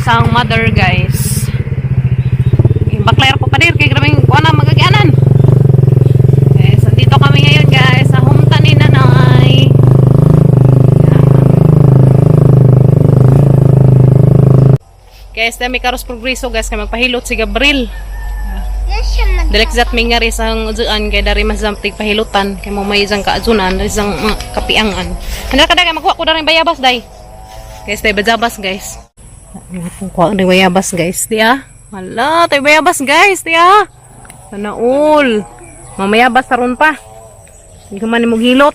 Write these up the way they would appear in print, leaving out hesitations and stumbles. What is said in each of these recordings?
Sang mother, guys. Baklayar ko pa dir kay grabeng kuan na magagianan. Guys, andito kami ngayon, guys, sa humta ni Nanay. Guys, dami karos progreso, guys, kay magpahilot si Gabriel. Direk zat mi nga sang ujuan kay dari mas zamtig pahilutan kay mo may isang kaajunan dari isang mga kapiangan. Ano ka dai makuha ko dari bayabas dai. Guys, day bayabas, guys. Kuha ni bayabas, guys, di ah. Hala, tay bayabas, guys, di ah. Sana all. Mamayabas taron pa. Hindi ka man mo gilot.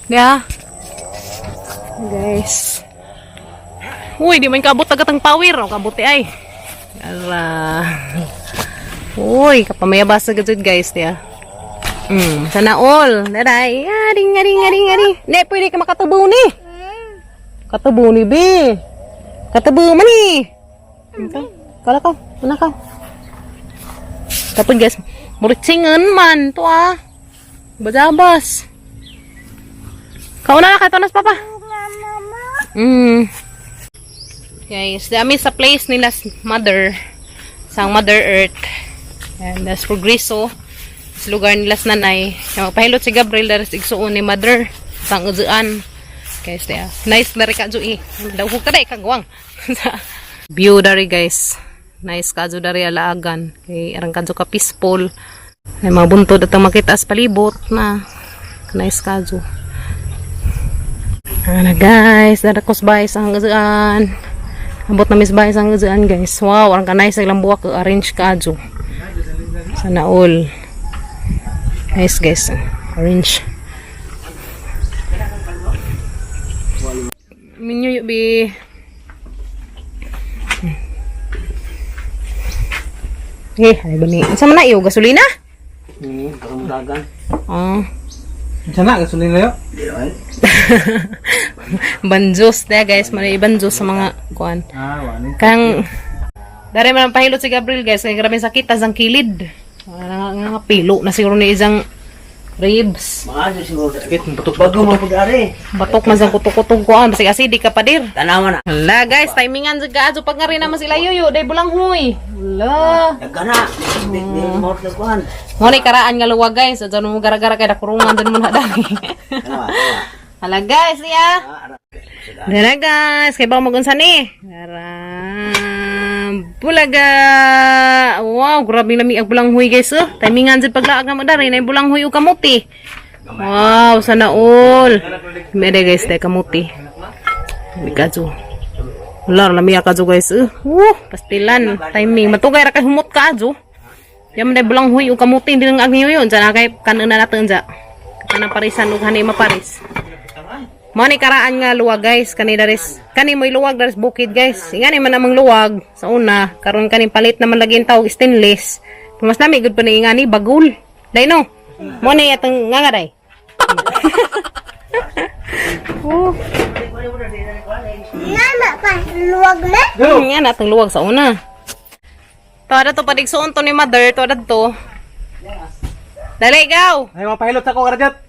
Di ah. Guys. Uy, di man kaabot agat ang power. O, kabuti ay. Ala. Uy, kapamayabas agad jud, guys, diya. Sana all. Daday. Aring, aring, aring, aring. Ne, pwede ka makatubo ni. Katubo ni, be. Katubo man ni. Ito. Kala ka. Una ka. Tapos, guys, muritsingan man. To ah. Bajabas. Kauna na kay Tonas, papa. Guys, dami sa place nila mother. Sa Mother Earth. And that's Progreso. Sa lugar nila sa nanay. Kaya magpahilot si Gabriel dahil sa igsuon ni mother. Sa uzuan. Guys, diya. Nice dari ka eh. Daw ka dai kagwang. View dari, guys. Nice kadyo dari alaagan. Kay arang kadyo ka peaceful. May mga buntod at makita sa palibot na. Nice kadyo. Ano, guys, dara ko sa bahay sa uzuan. Abot na mis bahay sa uzuan, guys. Wow, arang ka nice ang ilang buwak orange kadyo. Sana all. Nice, guys. Orange. Minyo bi. Eh, ay ba ni? Sa man na iyo gasolina? Parang dagan. Ah. Sana gasolina yo. Banjos na, guys, manay banjos sa mga kuan. Ah, wani. Kang dari man ang pahilot si Gabriel, guys, kay grabe sakit tas ang kilid. Nga nga nga pilo na siguro ni isang ribs. Maayo siguro. Sakit batok. Bago mo pag-ari. Batok man sang kutok-kutog kuan basig asidi ka pa dir. Tanawa na. Hala, guys, timingan jud ka adto pag nga rin naman sila yoyo, day bulanghoy. Hala. Dagana. Di di mo na kuan. Mo ni karaan nga luwag, guys, adto mo gara-gara kay dakurungan dun mo na dali. Tanawa. Tanawa. Hala, guys, niya. Ah, ara. Dara, guys, kay ba magunsa ni? Dara. Bulaga. Wow, grabe lami ang bulanghoy, guys, oh. Timingan jud paglaag na mo dari na bulanghoy ug kamuti. Wow, sana all. Mere, guys, tay kamuti. Lami kadyo. Wala, lami kadyo, guys. Woo, pastilan. Timing. Matugay ra kay humot kadyo. Yaman day bulanghoy ug kamuti hindi nang agniyo yun. Diyan na kay kanon na natin dyan. Kanang parisan ug hanay maparis. Mo ni karaan nga luwag, guys, kani daris kani mo'y luwag daris bukid, guys. Ingani man amang luwag sa una, karon kani palit naman lagi ang tawag stainless. Pero mas nami gud pa ni ingani bagul. Dai no. Mo ni atong nga nga day. Oh, Nama pa, luwag na. nga na atong luwag sa una. Tuwa to padigsuon to ni mother, tuwa to. Dali gaw. Ay mapahilot sa ko karajat.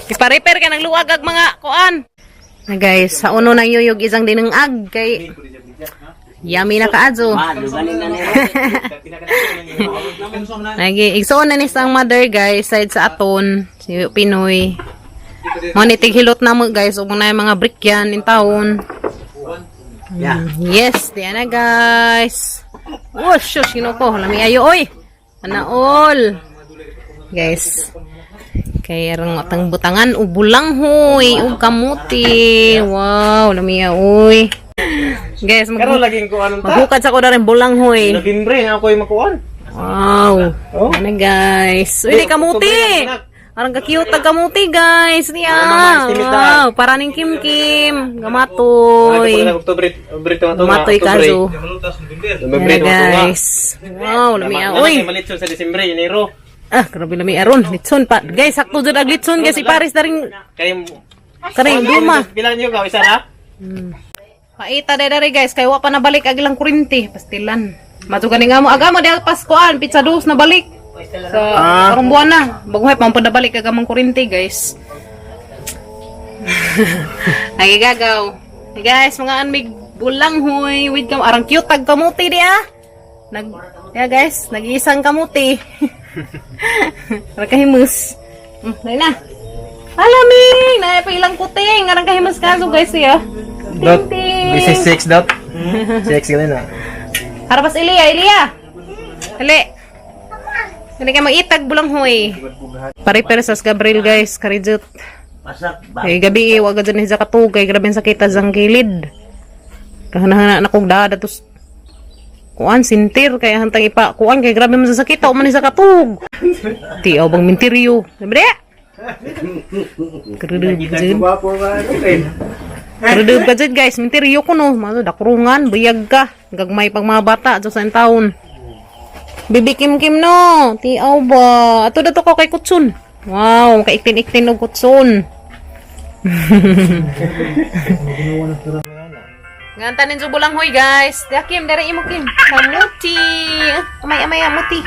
Ipa-repair ka ng luwag ag mga kuan. Na, guys, sa uno nang yuyog isang dinengag kay yummy na kaadyo. Ma, gani na ni. Lagi, igsuon na ni sang mother, guys, side sa aton, si Pinoy. Mo ni tighilot na mo, guys, ug na yung mga brick yan in taon. Yeah. Yes, diyan na, guys. Oh, shush, ko, lami ayo oy. Ana all. Guys. Kay arang atang butangan ug bulanghoy ug kamuti. Wow, lami oy. Guys, mag Karon laging kuan ta. maghukad sa ko na rin bulanghoy. November na ako yung makuan. Wow. Oh. Ano, guys? Uy, di kamuti. Parang ka-cute ang kamuti, guys. Niya. Wow, para ning Kim Kim. Gamatoy. Oktubre, Oktubre to nga. Gamatoy kaso. November Ano, to nga. guys? Wow, lami ah. Uy. Malitson sa Disyembre, Enero. Ah, grabe lami aron. Litson pa. Guys, sakto jud ang litson, guys. Iparis na rin Kay karing duma. Bilang niyo ka isa na? Paita de dari, guys, kay wa pa nabalik ang ilang kurinti. Pastilan. Mato gani nga mo aga mo dahil Paskuan, pizza dos na balik. Sa karong buwan na. Baguhay pa man nabalik ag among kurinti, guys. Ay gagaw. Hey, guys, mga anmig Bulanghoy with kam arang cute tag kamuti di ah. Nag yeah guys, nag-iisang kamuti. Arang kahimus. Dali na. Alaming, na pa ilang kuting arang kahimus kaso guys ya. Dot. Ting ting. This is 6 dot. 6 ganun na. Harapas Ilya, Ilya. Dali. Dali ka mag-itag bulanghoy. Pare-pare sa Gabriel guys, karijut. Pasak ba? Eh, gabi eh, wag ka dyan sa katugay. Grabe ang sakit ang kilid. Kahanahana na kong dada tos kuan sintir kaya hantang ipa kuan kay grabe man sa sakit tao man ni sa katug. Ti aw bang mintiryo. Sabi Kerudub jud. Gwapo ba? Okay. Kerudub ka jud guys, mintiryo ko no. Malo dakurungan, buyag ka. Gagmay pag mga bata sa sa taon. Bibi Kim Kim no, ti aw ba. Ato dato ko kay kutsun. Wow, kaiktin-iktin og kutsun. Nganta nin subulang huy guys. Diya Kim, dere imo Kim. Kamuti. Amay amay amuti.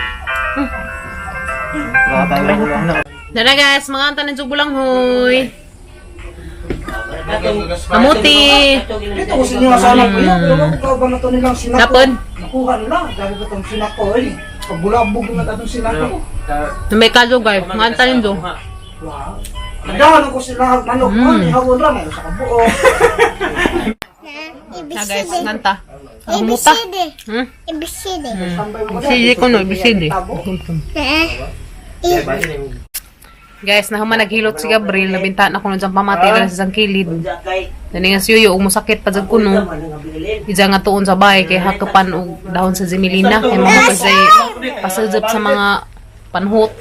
Dara guys, mga anta nin subulang huy. Kamuti. Dito ko sa inyo asawa ko yun. Pero kung ba na to nilang sinako? Tapon. Nakuha nila. Dahil ba itong sinako eh. Pagbulabog na itong sinako. May kaso guys, mga anta nin do. Wow. Nagahan ko sila manok ko. Ihawon ra ngayon sa kabuo. Na guys, nganta. Kamuta. ABCD. Tambay mo Ibisidi ko no, ibisidi. Tabo. Guys, nahuman naghilot si Gabriel, nabintaan ako nun sa pamati na sa isang kilid. Unsa kay Dani nga siyo, ug mosakit pa jud kuno. man nga bilin. Ija nga tuon sa bahay kay hakapan og dahon sa Zemilina kay mga pasay pasajab sa mga panhot.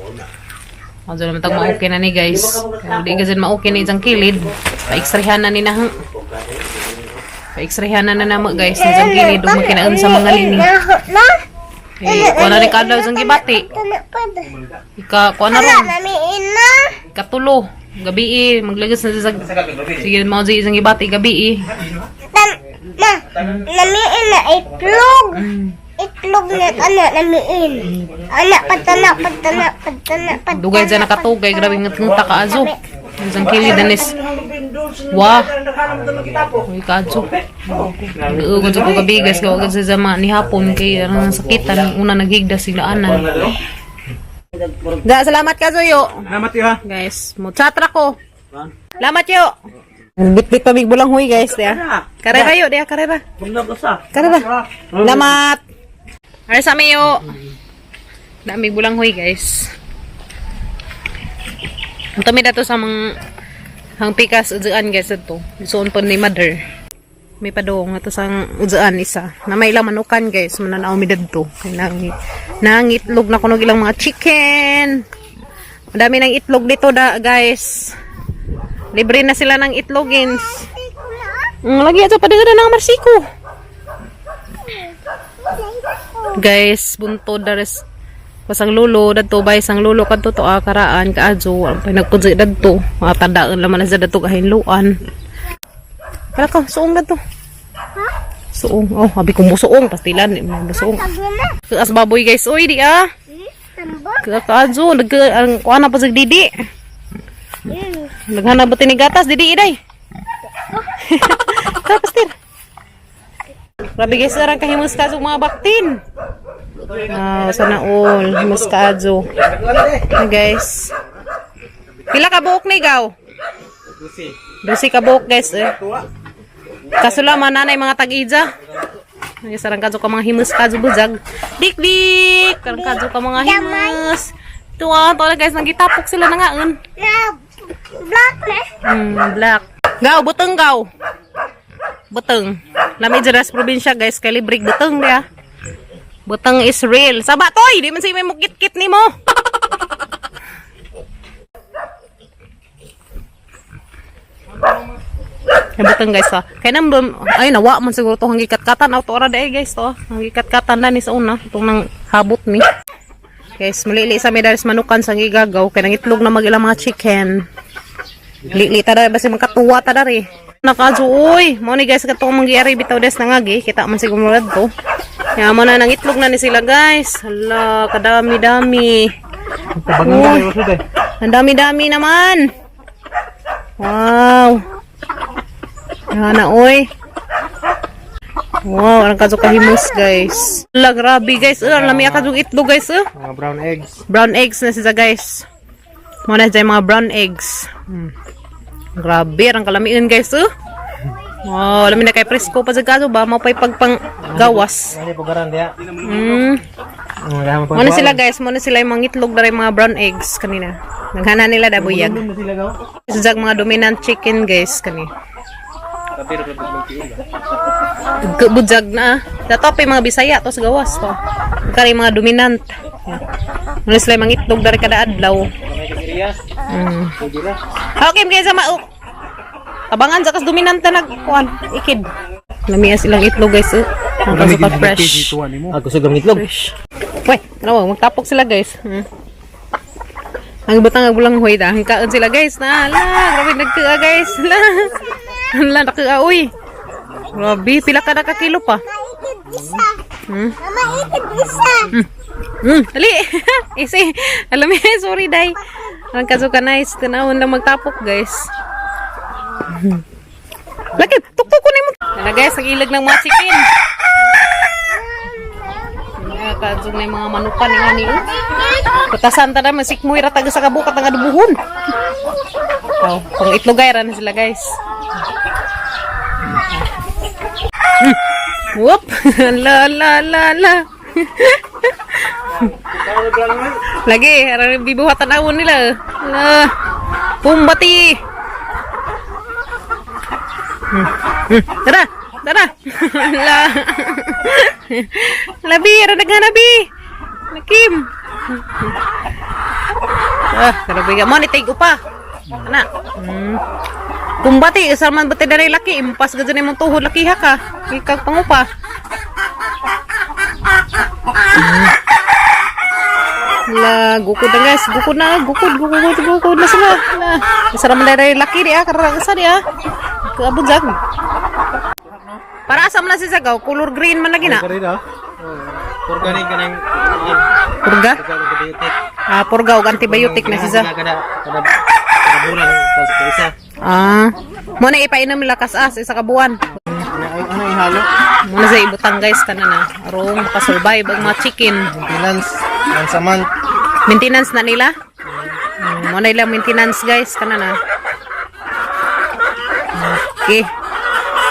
Adto naman tag ma-okay na ni guys. Kaya di gazin ma-okay ni ijang kilid. Pa-x-rayhan na ni na. Pa-x-rayhan na na namo guys ni ijang kilid ug makinaon sa mga lini. Na? Kay kuha na ni kadlaw ijang gibati. Ika kuha na ron. Namiin na. Katulo. Gabi eh, maglagas na sa sige mo sa isang gibati gabi eh. Tan na. Namiin na itlog. Itlog na ano namiin. Anak patana patana patana patana. Dugay dyan nakatugay, grabe nga tunta ka azo. Isang kilid anis. Wah. Uy, kadso. Nag-uugod sa gabi, guys. Kaya agad sa zama ni hapon. Kay ang sakitan, una naghigda sila anan. Ga, salamat ka, Zoyo. Salamat yo ha. Guys, mo chatra ko. Salamat yo. Bit-bit pa bulang huy, guys. Diya. Karera yo, diya, karera. Bugna ko sa. Karera. Salamat. Ay, sa yo. Dami bulang huy, guys. Ang tami dato sa mga hang pikas udzaan guys ito. Suon po ni mother. May padong ato sa udzaan isa. Na may ilang manukan guys, mananaw mi dadto. Kay nang nangitlog na kuno ilang mga chicken. Madami ng itlog dito da guys. Libre na sila ng itlogins. Lagi ato pa na ng marsiko. Guys, buntod dares pasang lulo dadto bay sang lulo kadto to ah, karaan kaadyo ang pinagpudzi dadto mga tandaan laman na sa dadto kahinluan. Kala ka suong dadto. Suong. Oh, abi ko mo suong pastilan di mo suong. As baboy guys. Oy di ah. Ka kaadyo nag ang kuan na pa sa didi. Naghanap ba tinigatas didi iday. Ka pastil. Grabe guys, arang kahimus ka mga baktin. Ah, sana all. Himus ka adyo. Hi guys. Pila ka buok ni gaw? Dusi ka buok guys eh. Kasula mananay mga tag-ija. Ay, sarang kadyo ka mga himus kadyo bujag. Dik dik. Sarang kadyo ka mga himus. Tuwa, tuwa guys, nagitapok sila na ngaon. Na black na. Black. Gaw, buteng gaw. Buteng. Lami dyan sa probinsya guys, kay libre buteng dia. Buteng is real. Saba toy, di man say may mukit-kit nimo. Ay, buteng guys ah. Kay nang ay nawa man siguro to hanggi katkatan auto ora day guys to. Hanggi katkatan na ni sa una itong nang habot ni. Guys, mulili sa medalis manukan sa gigagaw kay nang itlog na mag ilang mga chicken. Lili ta dari basta makatuwa ta dari. Nakaadyo oy, mo ni guys katong mangyari bitaw des nangagi kita man siguro to. Ya mo na nang itlog na ni sila guys. Hala, kadami-dami. Uy, ang dami-dami naman. Wow. Yan na oy. Wow, ang kadto kahimos, guys. Ala, grabe, guys. Ang lami kadtong itlog, guys. Mga brown eggs. Brown eggs na sila, guys. Mao na siya mga brown eggs. Grabe, ang kalamiin, guys. Wow, lami na kay presko pa sa gaso ba? Mao pa'y pagpang gawas. Ano po garan diya? Muna sila, guys, muna sila yung mga itlog na rin, mga brown eggs kanina. Naghana nila da buyag. Sila gaw. Sujag mga dominant chicken, guys, kani. Budyag na ah. Dato pa yung mga Bisaya to sa gawas to. Kari mga dominant. Muna sila yung mga itlog dari kada adlaw. Okay, guys, sama oh. Tabangan sa kas dominant na nagkuan, ikid. Lamia silang itlog, guys. Oh. Ang kaso fresh. Ah, gusto gamit itlog. Fresh. Wait, ano, magtapok sila, guys. Ang butang ang bulang hoy da. Ang kaon sila, guys. Na, ala, grabe nagkaa, guys. Ala. Ala, nakaa, uy. Grabe, pila ka nakakilo pa. Maikid isa. Mama, ikid isa. Dali. Easy. Alam mo, sorry, day. Ang kaso ka nice. Tinawon lang magtapok, guys. Laki, tuktok ko na mo. Ano, guys, ang ilag ng mga chicken. Kadyo na yung mga manukan ni ani. Oh. Putasan ta na, masikmoy ra taga sa kabukat ang adubuhon. Oh, pang itlogay ra na sila, guys. Whoop! La la la la. Lagi, aron bibuhatan awon nila. La. Pumbati. Tara, tara. La. Labi, aron naghanabi. Lakim. Ah, grabe ka. Mo ni tig upa. Ana. Kumbati, sa man bati dali laki, impas gud imong tuhod laki ha ka. Ikag pangupa. La, gukod na, guys, gukod na, gukod, gukod, gukod, gukod na sila. La, isa raman dali laki di ah, karang isa di ah. Kaabot jag. Para asa man na si Sagaw, color green man lagi na. Kari da. Organic kanang Purga? antibiotic. Ah, purga og antibiotic na siya. Kada kada kada bulan sa isa. Ah, mo na ipainom nila kas-as isa ka buwan. Ano ano ihalo? Mo na sa ibutang, guys, kana na. Arong makasurvive ang mga chicken. Maintenance once a month. Maintenance na nila? Mo na ilang maintenance, guys, kana na. Okay.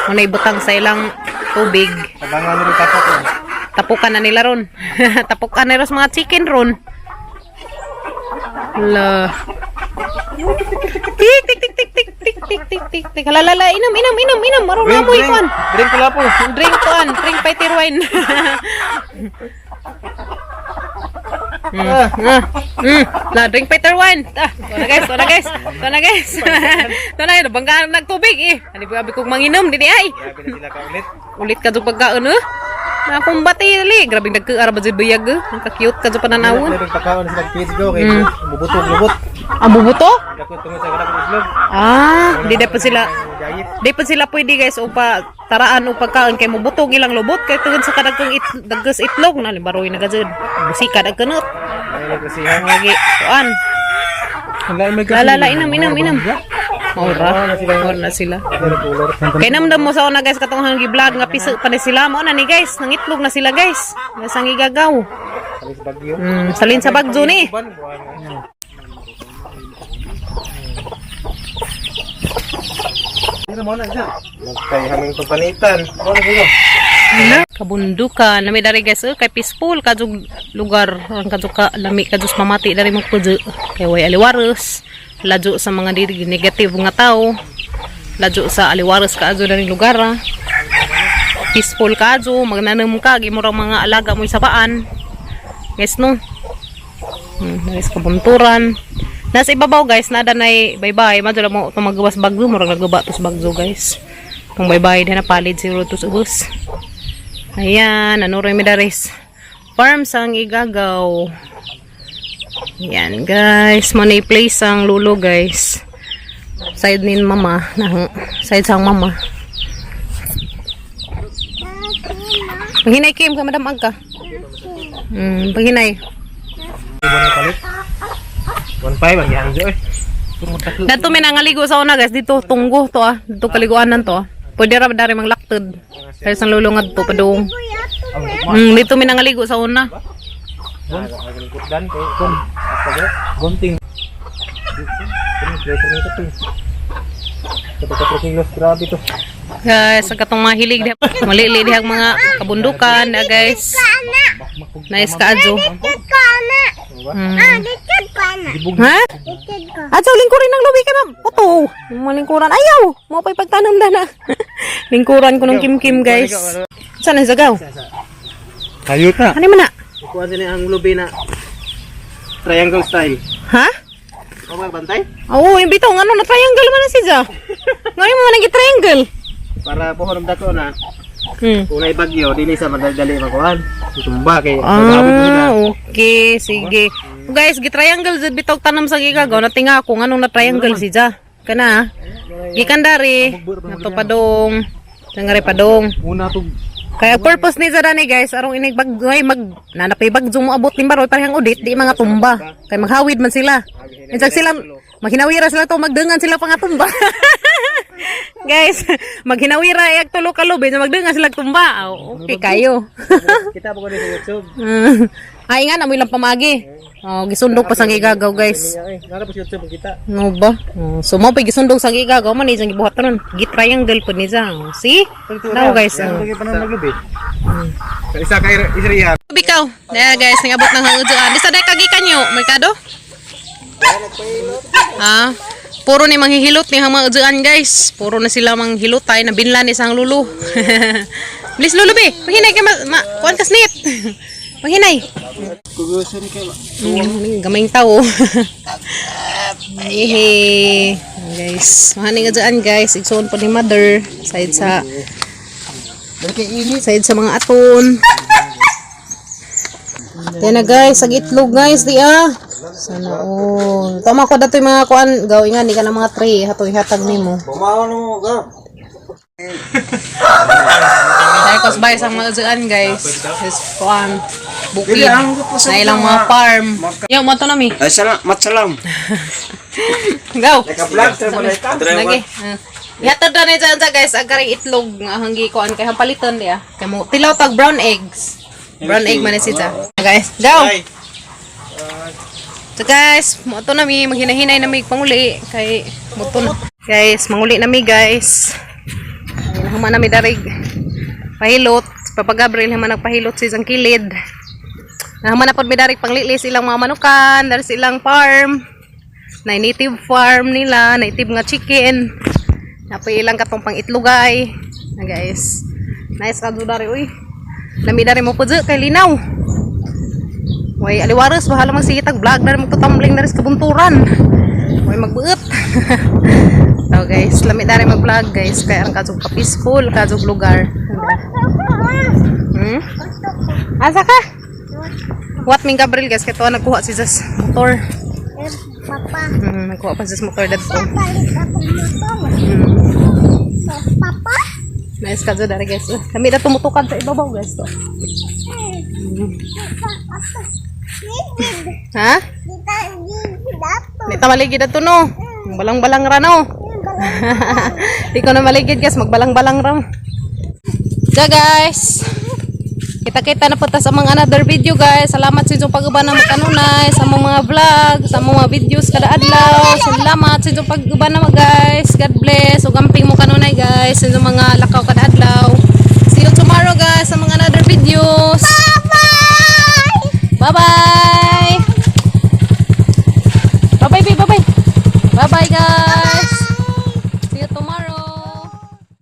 Mo na ibutang sa ilang tubig. Tabangan rin tapok. Tapukan na nila ron. Tapukan na ron sa mga chicken ron. La. Tik tik tik tik tik tik tik tik tik tik. Hala, inom inom inom inom. Maron na mo ikuan. Drink pala po. Drink kuan, drink fighter wine. Ah. La, drink fighter wine. Ah, ito na, guys, ito na, guys. Ito na, guys. Ito na, banggaan nagtubig eh. Ano ba abi kong manginom dili ay. Grabe na sila ka ulit. Ulit ka do pagkaon eh. Nakumbati dali. Grabe nagkaara ba jud buyag eh. Ang ka-cute ka do pananawon. Pero pagkaon sila kids go kay bubutog lubot. Ang bubuto? Dako tungod sa kada itlog. Ah, di dapat sila Diet. di pa sila pwede, guys, o pa taraan o pagkaon kay mubutog ilang lubot kay tungod sa kadagkong it, dagkos itlog na baroy na gajud. Busika dagkanot. Ay nagkasihan. Lagi kuan. La la la, inom inom inom. Maura. Maura na sila. Kay namdam mo sa una, guys, katong hang gi-vlog nga piso pa ni sila mo na ni, guys, nangitlog na sila, guys. Nasang igagaw. Salis bagyo. Salin sa bagyo ni. Buwan buwan. Pero mo na siya. Nagkay haming pagpanitan. Mo na siya. Kabundukan lami dari, guys, eh, kay peaceful kadtong lugar ang kadtong ka lami kadtong mamati dari mo pudyo kay way aliwaros ladyo sa mga diri negative nga tao, ladyo sa aliwaros kaadyo dari lugar ah. Peaceful kaadyo magnanam ka gimurang mga alaga mo sa paan, guys, no. Guys, kabunturan nasa ibabaw, guys, nada nay bye-bye madula mo itong magawas bagyo, murag nagaba tos bagyo, guys, itong bye-bye na palid siguro tos ubos. Ayan, ano rin midaris. Farms ang igagaw. Ayan, guys. Money place ang lulo, guys. Side ni mama. Nang, side sang mama. Paghinay, Kim, ka madam ka. Paghinay. Buwan na palit. 1.5 ang gihangjo eh. Dato may nangaligo sa una, guys. Dito, tunggo to ah. Dito kaliguanan to ah. Pwede ra dari manglaktod. Mga Kaya sa lulong adto padung. Dito mi nangaligo sa una. Dan kay kon. Gunting. Grabe to. Guys, ang katong mga hilig diha. Malili diha ang mga kabundukan na, guys. Nice kaadyo. Dito ko ana. Ah, dito ko ana. Ha? Dito ko. At sa lingkurin ng lubi kay ma'am. Puto. Mga lingkuran. Ayaw! Mo pa'y pagtanam na na. Lingkuran ko ng kimkim, guys. Saan ang sagaw? Hayot na. Ano man na? Kuha din ang lubi na triangle style. Ha? O mga bantay? Oo, yung bitaw. Ano, na triangle man na siya. Ngayon mo nag triangle. Para pohon dako na Hmm. kung naay bagyo dili sa madali makuan. Tumba kay nagabot mo na. Ah, okay. Sige. Guys, gitriangle jud bitaw tanam sa gigagaw. Natinga ako nganong na triangle si Ja. Kana. Ah. Gikan dari. Nato padong. Tangare padong. Una to. Kaya purpose ni Zara ni, guys, arong inig bag ay mag nanapay bag mo abot ni baroy parehang udit di mga tumba. Kay maghawid man sila. Insag sila maghinawira sila to magdengan sila pa nga tumba. Guys, maghinawira ay tulo ka lubi na magdengan sila tumba. Oh, okay kayo. Kita po ko sa YouTube. Ay nga namoy lang pamagi. Oh, gisundog pa sa gigagaw, guys. Ay, nara po sa YouTube kita. No ba? Oh, so mo pa gisundog sa gigagaw man ni siyang gibuhat ron. Gi-triangle po ni siya. Oh, see? Now, guys. Oh. Lagi pa nang naglubi. Sa isa kay Isriya. Bikaw. Daya, guys, nangabot ng hangudyoan. Di sa day kagikan nyo, merkado? Ah, puro ni manghihilot ni hang mga udyoan, guys. Puro na sila manghilotay na binlan ni sang lulu. Bilis lulu be. Panghinay kay ma, kuan ka snit. Panghinay. Gamayng tao. Ehe. Guys, mahaning udyoan, guys. Igsuon po ni mother side sa mga aton. Yan na, guys, ang itlog, guys, di ah. Sana all. Tama ko datoy mga kuan, gawin nga ni ka ng mga tray, hatoy hatag nimo. Tayo kos bay sa mga uzuan, guys. Is kuan bukid. Na ilang mga farm. Yo, mo to nami. Ay, salam. Matsalam. Go. Naka-vlog sa maleta. Lagi. Ah. Ihatag na ni dyan guys, ang karing itlog nga hanggi kuan kay paliton di ah. Kay mo tilaw tag brown eggs. Brown egg man ni siya. Guys, go. So guys, mo to na mi maghinahinay na mi panguli kay mo to na. Guys, manguli na mi, guys. Huma na mi darig pahilot. Si Papa Gabriel huma nagpahilot sa isang kilid. Nahuma na pod mi darig panglilis ilang mga manukan, dari sa ilang farm. Na native farm nila, native nga chicken. Napoy ilang katong pang itlogay. Na guys. Nice ka dari uy. Lami dari mo pud kay linaw. Way aliwaros bahala magsige tag vlog dari magtutumbling dari sa kabunturan. Way magbuot. So guys, lami dari mag-vlog, guys, kay ang kadtong ka peaceful kadtong lugar. Asa ka? What ming Gabriel, guys, kay tuwa nagkuha si Jas motor. Eh, Papa. Nagkuha pa si Jas motor dadto. Palit akong motor. Papa. Nice kadto dari, guys. Lami na tumutukad sa ibabaw, guys to. Gigid. Ha? Kita gigid ato. Di ta maligid ato no. Balang-balang ra no. Di ko na maligid, guys, magbalang-balang ra. So guys, kita-kita na po ta sa mga another video, guys. Salamat sa inyong pag-uban na makanunay, sa mga vlog, sa mga videos kada adlaw. Salamat sa inyong pag-uban na guys. God bless. Ug amping mo kanunay, guys, sa inyong mga lakaw kada adlaw. See you tomorrow, guys, sa mga another videos.